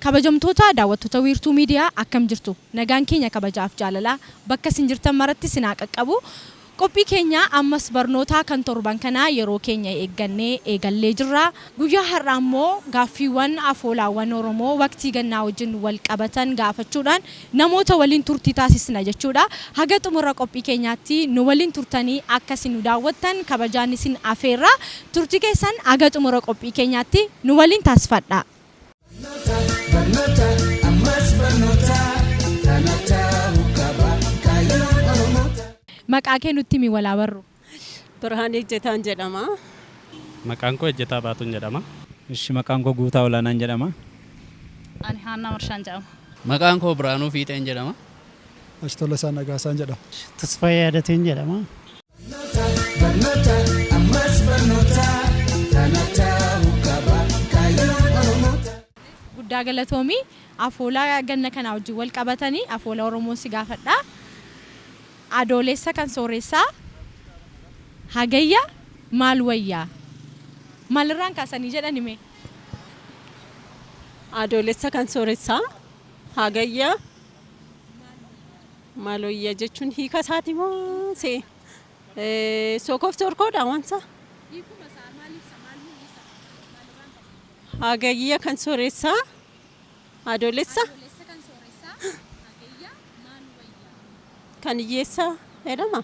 Kabajamtoota daawwattoota Wiirtuu Miidiyaa, akkam jirtu? Nagaan keenya kabajaaf jaalalaa bakka isin jirtan maratti isin haa qaqqabu. Qophii keenya ammas barnootaa kan torban kanaa yeroo keenya eeggannee eegallee jirra. Guyyaa har'aa immoo gaaffiiwwan afoolaawwan Oromoo waqtii gannaa wajjin wal qabatan gaafachuudhaan namoota waliin turtii taasisna jechuudha. Haga xumura qophii keenyaatti nu waliin turtanii akka isin nu daawwattan kabajaan isin afeerra. Turtii keessan haga xumura qophii keenyaatti nu waliin taasifadhaa. Barnoota, ammas barnoota, kana ta'uu qaba kaayyoon Oromoota. Maqaa kee nutti himi, walaa barru. Birhaan Ejjetaan jedhama. Maqaan koo Ejjetaa Baatuun jedhama. Ishi, maqaan koo Guutaa Olaanaan jedhama. Ani Haannaa Marshaan jedhama. Maqaan koo Biraanuu Fiixeen jedhama. Ashtolasaa Nagaasaan jedhama. Tasfaayee Yaadateen jedhama. Barnoota, ammas barnoota, kana ta'uu qaba kaayyoon Oromoota. Guddaa galatoomii. Afoolaa ganna kanaa wajjin wal qabatanii afoola Oromoo si gaafadha. Adoolessa kan sooressaa, hagayya maal wayyaa? Maalirraan kaasanii jedhan hime? Adoolessa kan sooressaa, hagayya maal wayyaa jechuun hiika isaati moo see? Sokoof soorkoodha waansa? Hagayya kan sooressaa, adoolessa kan hiyyeessaa jedhama.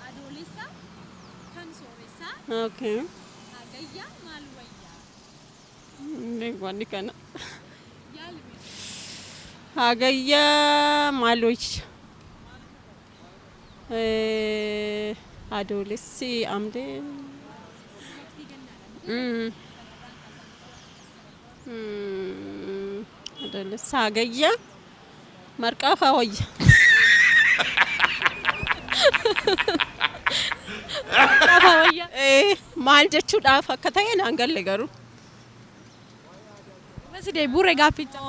Adoolessa kan sooressaa, hagayya maal wayyaa? Wanni kana. Hagayya maal wayya? Adoolessi amdee. Adoolessa hagayya marqaa faa wayya. Marqaa faa wayya. Maal jechuudhaaf akka ta'e naan galle garuu. Masi deebi'uure gaafficha.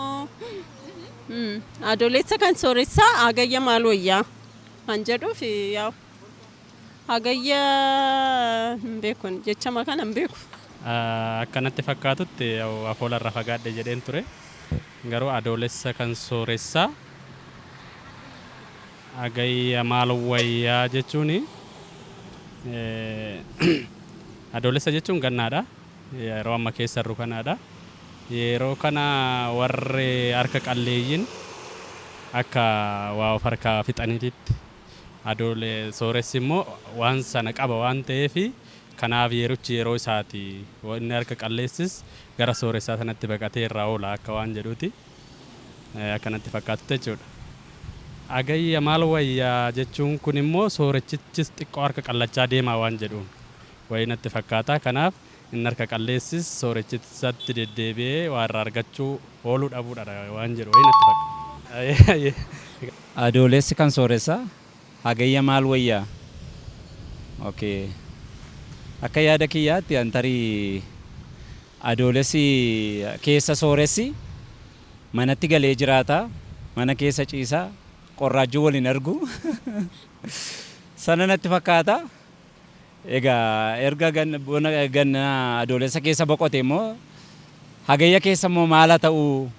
Adoolessa kan sooressaa, hagayya maal wayyaa kan jedhuuf, yaa'u hagayya hin beeku, jechama kana hin beeku. Akkanatti fakkaatutti afoola irraa fagaadhe jedheen ture. Garuu adoolessa kan sooressaa, hagayya maal wayyaa jechuun, adoolessa jechuun gannaadha. Yeroo amma keessa jirru kanaadha. Yeroo kana warri harka qalleeyyiin akka waa of harkaa fixaniititti, adoole sooressi immoo waan sana qaba waan ta'eef, kanaaf yerichi yeroo isaati. Inni harka qalleessis gara sooressaa sanatti baqatee irraa oola akka waan jedhuuti. Akkanatti fakkaatutti jechuudha. Hagayya maal wayyaa jechuun kun immoo soorechichis xiqqoo harka qallachaa deemaa waan jedhuun wayii natti fakkaata. Kanaaf inni harka qalleessis soorechisatti deddeebi'ee waa irraa argachuu ooluu dhabuudha waan jedhu wayii natti fakkaata. Adoolessi kan sooressaa, hagayya maal wayyaa? Okay. Akka yaada kiyyaatti antarii adoolessi keessa sooressi manatti galee jiraata. Mana keessa ciisaa, qorraajjuu waliin argu. Sana natti fakkaata. Egaa erga bona ganna adoolessa keessa boqote immoo hagayya keessa immoo maal haa ta'u,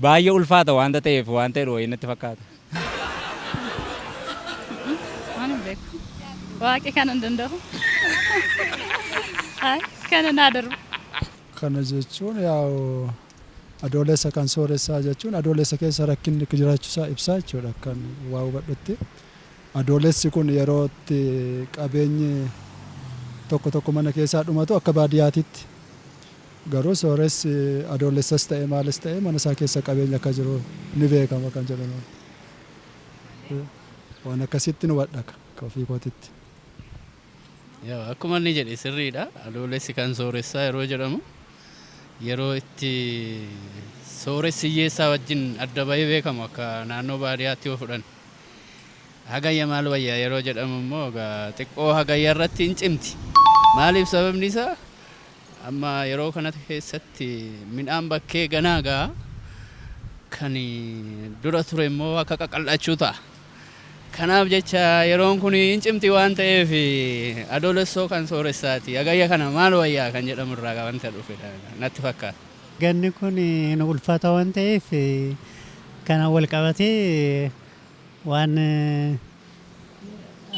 baay'ee ulfaata waanta ta'eef waan ta'edha wayii natti fakkaata. Waan hin beeku. Waaqi kana hin danda'u. Kana naa darbu. Kana jechuun yaa'u adoolessa kan sooressaa jechuun adoolessa keessa rakkinni jiraachuusaa ibsaa jechuudha kan waa hubadhutti. Adoolessi kun yeroo itti qabeenyi tokko tokko mana keessaa dhumatu akka baadiyyaatitti. Garuu sooressi adoolessas ta'e maalis ta'e mana isaa keessa qabeenya akka jiru ni beekama kan jedhamu. Waan akkasitti nu hubadha akka ofii kootitti. Akkuma inni jedhe sirriidha. Adoolessi kan sooressaa yeroo jedhamu yeroo itti sooressi hiyyeessaa wajjin adda bahee beekamu akka naannoo baadiyyaatti yoo fudhan. Hagayya maal wayyaa yeroo jedhamu immoo xiqqoo hagayya irratti hin cimti. Maaliif? Sababni isaa amma yeroo kana keessatti midhaan bakkee ganaa ga'a, kan dura ture immoo akka qaqal'achuu ta'a. Kanaaf jecha yeroon kun hin cimti waan ta'eef adoolessoo kan sooressaati. Hagayya kana maal wayyaa kan jedhamu irraa wanta dhufedha natti fakkaata. Ganni kun nu ulfaata waan ta'eef kana wal qabatee waan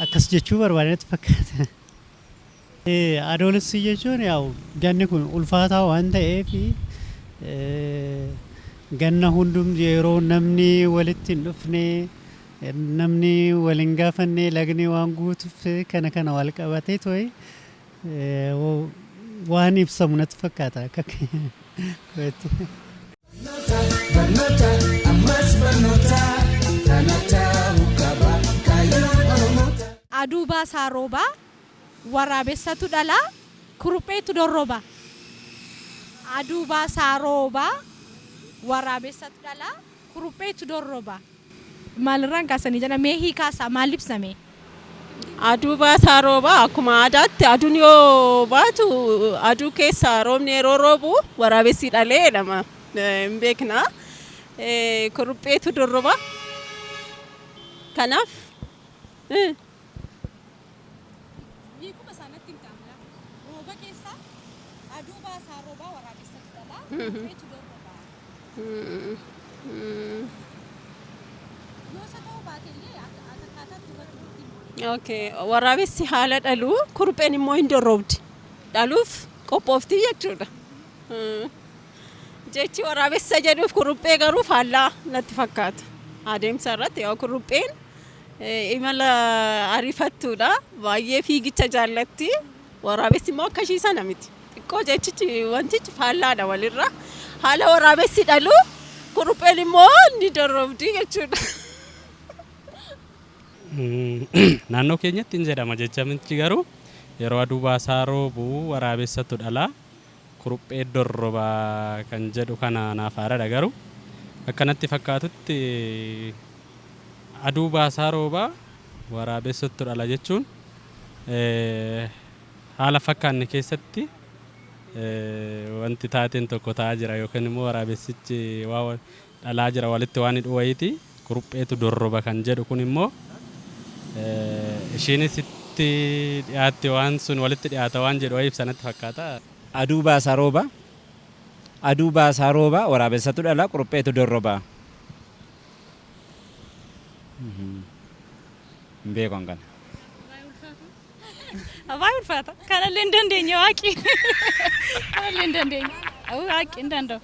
akkas jechuu barbaadetti fakkaata. Adoolessi jechuun yaa'u ganni kun ulfaataa waan ta'eef ganna hundum yeroo namni walitti hin dhufne, namni wal hin gaafanne, lagni waan guutuuf kana kana wal qabatee to'e waan ibsamu natti fakkaata akka kootti. Barnoota, ammas barnoota, kana ta'uu qaba kaayyoon Oromoota. Aduu baasaa roobaa, waraabessatu dhalaa, kurupheetu dorroba. Aduu baasaa roobaa, waraabessatu dhalaa, kurupheetu dorroba. Maalirraan kaasanii jedha? Mee hiikaasaa maal ibsame? Aduu baasaa roobaa, akkuma aadaatti aduun yoo baatu, aduu keessa roobni yeroo roobu waraabessi dhalee jedhama. Hin beekna. Kurupheetu dorroba. Kanaaf Hiikuma isaanatti hin taamla. Rooba keessa aduu baasaa roobaa, waraabessatu dhalaa, kurupheetu dorroba. Yoo isa ta'uu baate illee akka akkaataatti irratti nutti. Okay. Waraabessi haala dhaluu, kurupheen immoo hin dorrobdi. Dhaluuf qophoofti jechuudha. Jechi waraabessa jedhuuf kuruphee garuu faallaa natti fakkaata. Adeemsa irratti yoo kurupheen imala ariifattuudha. Baay'ee fiigicha jaallatti. Waraabessi immoo akka ishii sana miti. Xiqqoo jechichi wantichi faallaadha walirra. Haala waraabessi dhalu, kurupheen immoo ni dorrobdi jechuudha. Naannoo keenyatti hin jedhama jechamichi garuu yeroo aduu baasaa roobu waraabessatu dhala, kuruphee dorrobaa kan jedhu kana naaf haaradha. Garuu akkanatti fakkaatutti aduu baasaa roobaa waraabessatu dhala jechuun haala fakkaanne keessatti wanti taateen tokko ta'aa jira yookiin immoo waraabessichi waa dhalaa jira, walitti waan hidhu wayiiti. Kurupheetu dorroba kan jedhu kun immoo isheenis itti dhiyaatte, waan sun walitti dhiyaata waan jedhu wayii ibsa natti fakkaata. Aduu baasaa rooba. Aduu baasaa rooba, waraabessatu dhala, qurupheetu dorroba. Hin beeku an kana. Baay'ee ulfaata. Kanallee hin dandeenye waaqi. Kanallee hin dandeenye. Waaqi hin danda'u.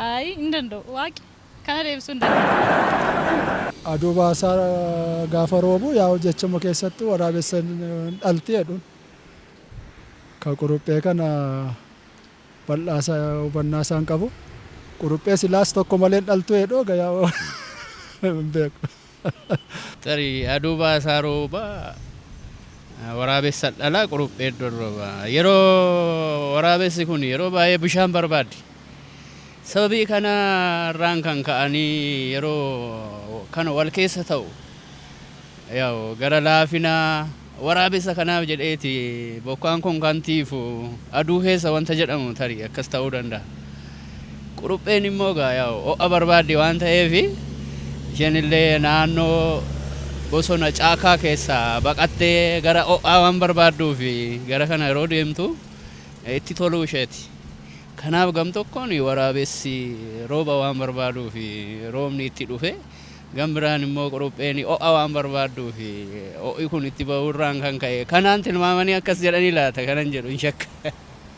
Ayi, hin danda'u. Waaqi kana deebisuu hin danda'u. Aduu baasaa gaafa roobu yaa'u jechama keessattuu waraabessa dhalti jedhuun. Ka quruphee kana bal'aasa hubannaa isaan qabu. Quruphee silaas tokko malee dhaltu jedhu egaa yaa'u hin beeku. Tarii aduu baasaa roobaa, waraabessa dhalaa, quruphee dorroba. Yeroo waraabessi kun yeroo baay'ee bishaan barbaaddi. Sababii kanarraan kan ka'anii yeroo kana wal keessa ta'u yaa'u gara laafinaa waraabessa kanaaf jedheeti bokkaan kun kan tiifu aduu keessa wanta jedhamu tarii akkas ta'uu danda'a. Qurupheen immoo gaa yaa'u ho'a barbaaddi waan ta'eef isheen illee naannoo bosona caakaa keessaa baqattee gara ho'aa waan barbaadduuf gara kana yeroo deemtu itti toluu isheeti. Kanaaf gam tokkoon waraabessi rooba waan barbaaduuf roobni itti dhufe, gam biraan immoo qurupheen ho'a waan barbaadduuf ho'i kun itti ba'uurraan kan ka'e kanaan tilmaamanii akkas jedhanii laata kanan jedhu hin shakka.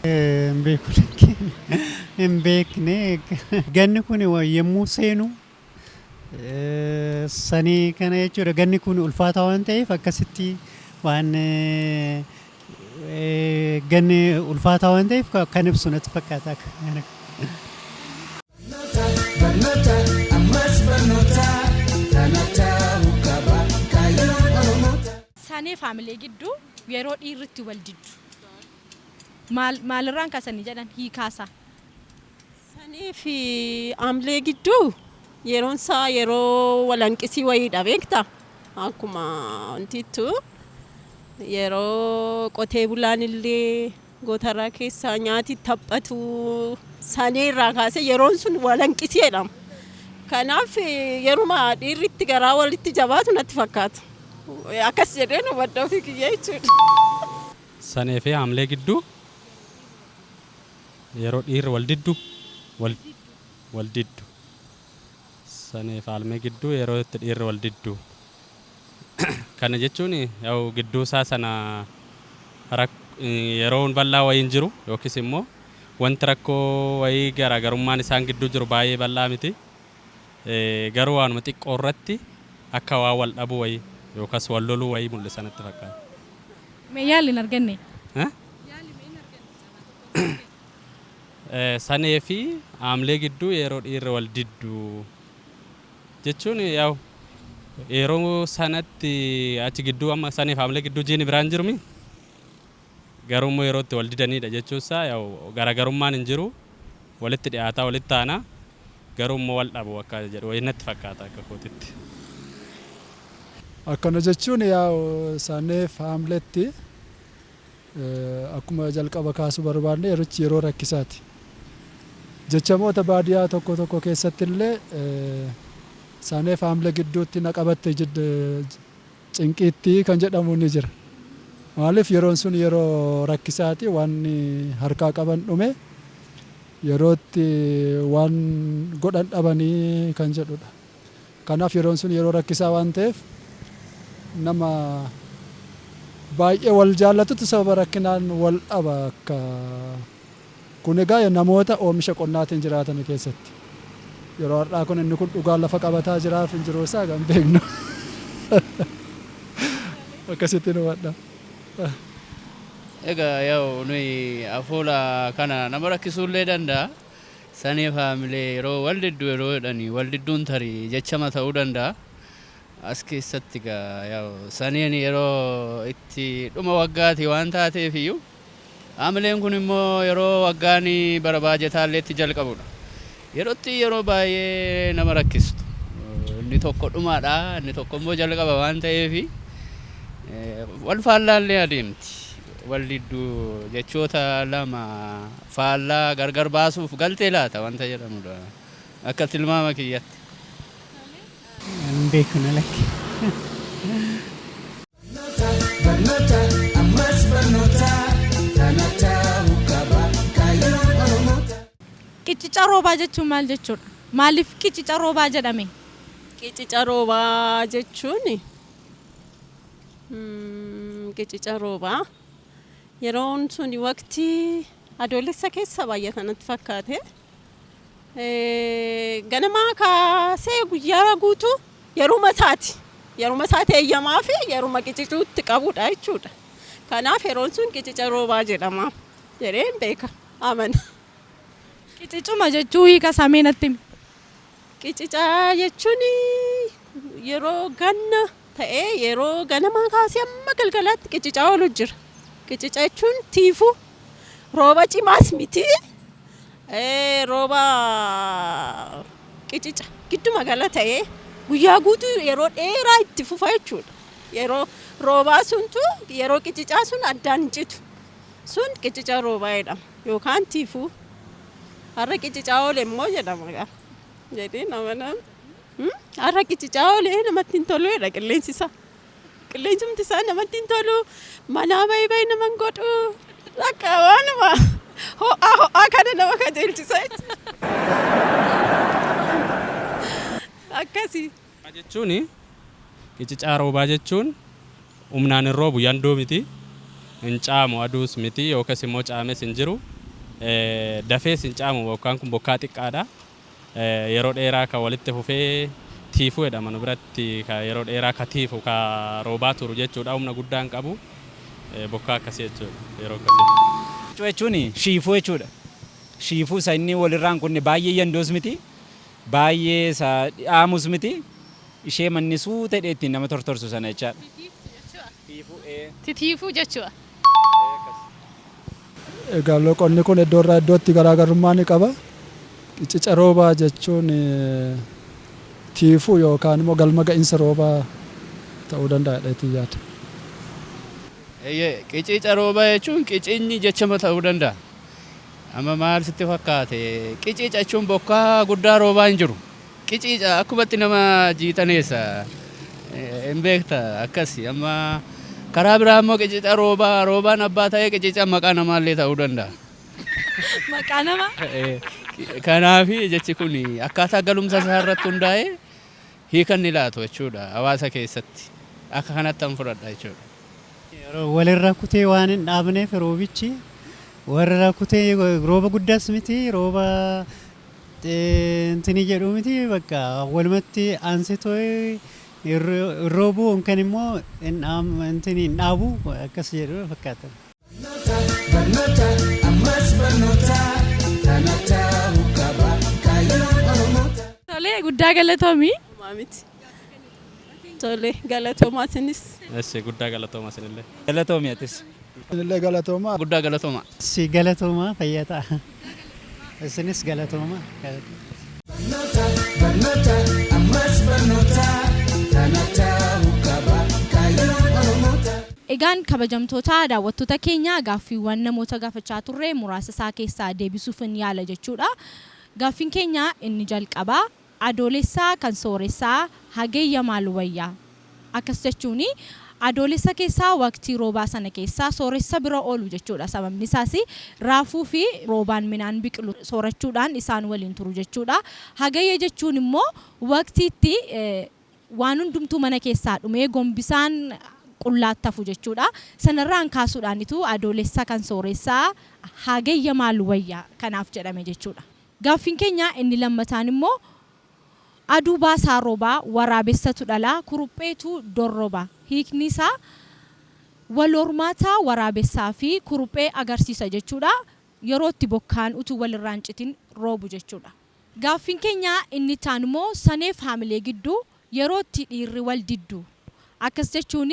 Hin beeku, hin beekne. Ganni kun yommuu seenu sanii kana jechuudha. Ganni kun ulfaataa waan ta'eef akkasitti waan ganni ulfaataa waan ta'eef kan ibsu natti fakkaata. Barnoota, ammas barnoota, kana ta'uu qaba kaayyoon Oromoota. Sanee fi Haamilee gidduu yeroo dhiirri itti wal diddu. Maal maalirraan kaasanii jedhan hiikaasaa? Sanii fi Haamlee gidduu yeroon isaa yeroo walanqisii wayiidha, beektaa? Akkuma wantittu yeroo qotee bulaan illee gootaraa keessaa nyaati taphatu, sanii irraa kaasee yeroon sun walanqisii jedhama. Kanaaf yeruma dhiirri itti garaa walitti jabaatu natti fakkaata. Akkas jedheen hubadha ofii kiyya jechuudha. Sanee fi Haamlee gidduu yeroo dhiirri wal diddu. Wal wal diddu. Saneef haalmee gidduu yeroo itti dhiirri wal diddu. Kana jechuun yaa'u gidduu isaa sana yeroon bal'aa wayii hin jiru yookiis immoo wanti rakkoo wayii garaagarummaan isaan gidduu jiru baay'ee bal'aa miti. Garuu waanuma xiqqoo irratti akka waa wal dhabuu wayii yookaas wal loluu wayii mul'isa natti fakkaata. Mee yaalli hin arganne? Sanee fi haamlee gidduu yeroo dhiirri wal diddu jechuun yaa'u yeroo sanatti achi gidduu amma sanee fi haamlee gidduu jiini biraan jirumi. Garuu immoo yeroo itti wal didanidha jechuunsaa yaa'u garaagarummaan hin jiru, walitti dhiyaataa walitti aanaa, garuu immoo wal dhabu akka jedhu wayii natti fakkaata akka kootitti. Akkana jechuun yaa'u saneef haamletti akkuma jalqaba kaasuu barbaanne yerichi yeroo rakkisaati. Jechamoota baadiyyaa tokko tokko keessatti illee saneef haamlee gidduutti na qabatte cinqiitti kan jedhamu ni jira. Maaliif yeroon sun yeroo rakkisaati, waan harkaa qaban dhume, yerootti waan godhan dhabanii kan jedhudha. Kanaaf yeroon sun yeroo rakkisaa waan ta'eef nama baay'ee wal jaallatutu sababa rakkinaan wal dhaba. Akka kun egaa namoota oomisha qonnaatiin jiraatan keessatti. Yeroo har'aa kun inni kun dhugaan lafa qabataa jiraaf hin jiru isaa kan beeknu. Akkasitti nu hubadha. Egaa yaa'u nuyi afoola kana nama rakkisuullee danda'a. Saneef haamilee yeroo wal diddu yeroo jedhani wal didduun tarii jechama ta'uu danda'a. As keessatti egaa yaa'u saneen yeroo itti dhuma waggaati waan taateef iyyuu haamileen kun immoo yeroo waggaan bara baajetaallee itti jalqabudha. Yerootti yeroo baay'ee nama rakkistu. Inni tokko dhumaadha, inni tokko immoo jalqaba waan ta'eefi wal faallaallee adeemti. Wal didduu jechoota lama faallaa gargar baasuuf galtee laata wanta jedhamudha. Akka tilmaama kiyyatti. Hin beeku na lakki. Barnoota ammas barnoota kana ta'uu qaba kaayyoon Oromoota. Qiccica roobaa jechuun maal jechuudha? Maaliif qiccica roobaa jedhame? Qiccica roobaa jechuun qiccica roobaa yeroon sun waqtii adoolessa keessa baay'ata natti fakkaate. Ganamaa kaasee guyyaa guutuu yeruma isaati. Yeruma isaati eeyyamaa fi yeruma qiccicuutti qabudha jechuudha. Kanaaf yeroon sun qiccica roobaa jedhama jedheen beeka amana. Qiccicuma jechuu hiika isaa mee natti himi. Qiccica jechuun yeroo ganna ta'ee yeroo ganamaa kaasee hamma galgalaatti qiccicaa oolu jira. Qiccica jechuun tiifuu rooba cimaas miti, rooba qiccica gidduma gala ta'ee guyyaa guutuu yeroo dheeraa itti fufa jechuudha. Yeroo roobaa suntu yeroo qiccicaa sun addaan hin citu. Sun qiccica roobaa jedhama yookaan tiifuu. Har'a qiccicaa oole immoo jedhama egaa. Jedhee nama nama. Har'a qiccicaa oole namatti hin tolu jedha qilleensi isaa. Qilleensumti isaa namatti hin tolu. Manaa bahi bahi nama hin godhu. Akka waanuma ho'aa ho'aa kana nama kajeelchisa jechuudha. Akkasi. Jechuun qicicaa roobaa jechuun humnaan hin roobu, yandoo miti, hin caamu, aduus miti yookas immoo caames hin jiru, dafees hin caamu. Bokkaan kun bokkaa xiqqaadha. Yeroo dheeraa kan walitti fufee tiifuu jedhama nu biratti, ka yeroo dheeraa ka tiifu ka roobaa turu jechuudha. Humna guddaa hin qabu, bokkaa akkasii jechuudha yeroo akkasii. Jechuun shiifuu jechuudha. Shiifuu isa inni walirraan kunne baay'ee yandoos miti, baay'ee isa dhaamus miti, ishee manni suuta hidhee ittiin nama tortorsu sana jechaadha. Titiifuu jechuudha. Egaa loqonni kun iddoo irraa iddootti garaagarummaa ni qaba. Qiccica roobaa jechuun tiifuu yookaan immoo galma ga'iinsa roobaa ta'uu danda'a jedheetiin yaada. Qiccica roobaa jechuun qicinyi jechama ta'uu danda'a. Amma maal sitti fakkaate, qiccica jechuun bokkaa guddaa roobaa hin jiru. Qiccica akkumatti nama jiitaneessa hin beekta akkasi. Amma karaa biraa immoo qiccica roobaa roobaan abbaa ta'ee qiccica maqaa namaallee ta'uu danda'a. Maqaa namaa? Kanaaf jechi kun akkaataa galumsa isaa irratti hundaa'ee hiika inni laatu jechuudha hawaasa keessatti. Akka kanatti an fudhadha jechuudha. Yeroo walirra kutee waan hin dhaabneef roobichi warra kutee rooba guddaas miti, rooba intinii jedhu miti, bakka walumatti aansitoo hin roobu yookaan immoo intinii hin dhaabu akkas jedhu fakkaata. Barnoota, ammas barnoota, kana ta'uu qaba kaayyoon Oromoota. Tolee, guddaa galatoomii. Homaa miti. Tole, galatoomaa isinis. Eessi guddaa galatooma isinillee. Galatoomi atis. Isinillee galatoomaa. Guddaa galatooma. Si galatoomaa, fayyaa ta'a. Isinis galatoomaa. Barnoota, barnoota, ammas barnoota, kana ta'uu qaba kaayyoon Oromoota. Egaan kabajamtoota daawwattoota keenya, gaaffiiwwan namoota gaafachaa turre muraasa isaa keessaa deebisuufin yaala jechuudha. Gaaffiin keenya inni jalqabaa, adoolessaa kan sooressaa hagayya maal wayyaa? Akkas jechuun adoolessa keessaa waqtii roobaa sana keessaa sooressa bira oolu jechuudha. Sababni isaas raafuu fi roobaan midhaan biqilu soorachuudhaan isaan waliin turu jechuudha. Hagayya jechuun immoo waqtii itti waan hundumtuu mana keessaa dhumee gombisaan qullaatti hafu jechuudha. Sanarraan kaasuudhaanitu adoolessa kan sooressaa hagayya maal wayyaa kanaaf jedhame jechuudha. Gaaffiin keenya inni lammataan immoo, aduu baasaa roobaa waraabessatu dhalaa kurupheetu dorroba. Hiikni isaa wal hormaataa waraabessaa fi kuruphee agarsiisa jechuudha. Yeroo itti bokkaan utuu walirraa hin citin roobu jechuudha. Gaaffiin keenya inni itti aanu immoo, saneef haamilee gidduu yeroo itti dhiirri wal diddu. Akkas jechuun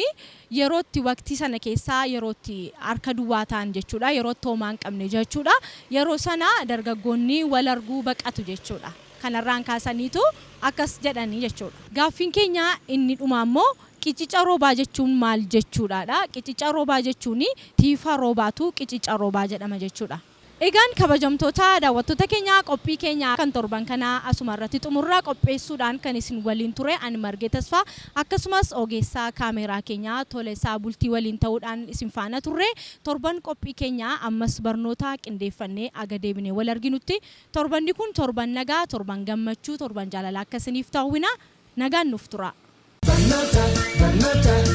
yeroo itti waqtii sana keessaa yeroo itti harka duwwaa ta'an jechuudha. Yeroo itti homaa hin qabne jechuudha. Yeroo sana dargaggoonni wal arguu baqatu jechuudha. Kanarraan kaasaniitu akkas jedhanii jechuudha. Gaaffiin keenya inni dhumaa immoo, qicica roobaa jechuun maal jechuudhaadha? Qicica roobaa jechuun tiifa roobaatu qicica roobaa jedhama jechuudha. Egaan kabajamtoota daawwattoota keenya, qophii keenya kan torban kanaa asuma irratti xumurraa. Qopheessuudhaan kan isin waliin ture ani Margee Tasfaa, akkasumas ogeessaa kaameeraa keenyaa Tolesaa Bultii waliin ta'uudhaan isin faana turre. Torban qophii keenya ammas barnoota qindeeffannee aga deebinee wal arginutti, torbanni kun torban nagaa, torban gammachuu, torban jaalalaa akka isiniif ta'u hawwina. Nagaan nuuf tura. Barnoota, barnoota.